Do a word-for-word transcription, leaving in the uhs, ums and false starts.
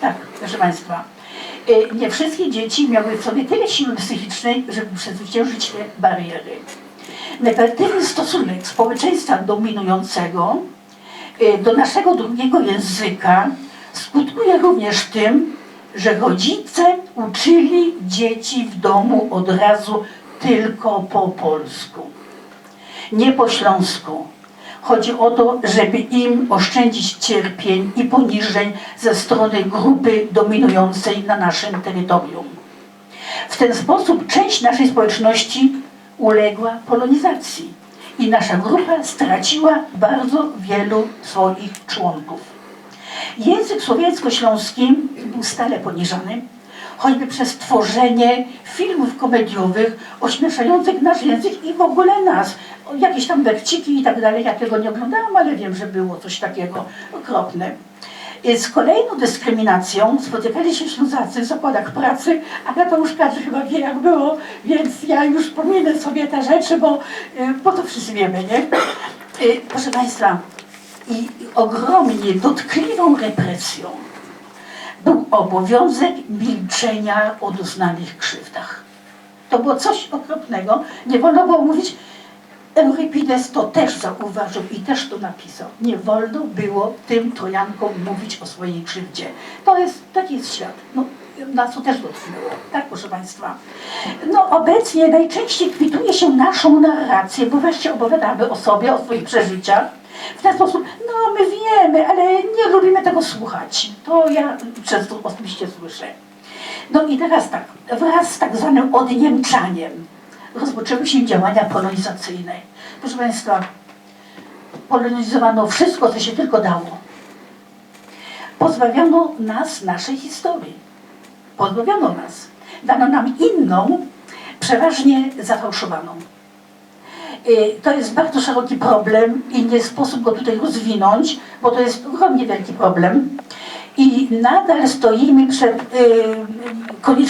Tak, proszę Państwa, y, nie wszystkie dzieci miały w sobie tyle siły psychicznej, żeby przezwyciężyć te bariery. Negatywny stosunek społeczeństwa dominującego, y, do naszego drugiego języka skutkuje również tym, że rodzice uczyli dzieci w domu od razu tylko po polsku, nie po śląsku. Chodzi o to, żeby im oszczędzić cierpień i poniżeń ze strony grupy dominującej na naszym terytorium. W ten sposób część naszej społeczności uległa polonizacji i nasza grupa straciła bardzo wielu swoich członków. Język słowiańsko-śląski był stale poniżany, choćby przez tworzenie filmów komediowych ośmieszających nasz język i w ogóle nas. Jakieś tam wekciki i tak dalej, ja tego nie oglądałam, ale wiem, że było coś takiego, okropne. Z kolejną dyskryminacją spotykali się Ślązacy w zakładach pracy, ale to już każdy chyba wie, jak było, więc ja już pominę sobie te rzeczy, bo, y, bo to wszyscy wiemy, nie? Y, proszę Państwa, i ogromnie dotkliwą represją był obowiązek milczenia o doznanych krzywnach. To było coś okropnego. Nie wolno było mówić. Euripides to też zauważył i też to napisał. Nie wolno było tym trojankom mówić o swojej krzywdzie. To jest, taki jest świat. No, nas to też dotknęło, tak, proszę Państwa. No, obecnie najczęściej kwituje się naszą narrację, bo wreszcie opowiadamy o sobie, o swoich przeżyciach. W ten sposób, no, my wiemy, ale nie lubimy tego słuchać. To ja często osobiście słyszę. No i teraz tak, wraz z tak zwanym odniemczaniem rozpoczęły się działania polonizacyjne. Proszę Państwa, polonizowano wszystko, co się tylko dało. Pozbawiono nas naszej historii. Pozbawiono nas. Dano nam inną, przeważnie zafałszowaną. Y, to jest bardzo szeroki problem i nie sposób go tutaj rozwinąć, bo to jest ogromnie wielki problem. I nadal stoimy przed, y, koniecznością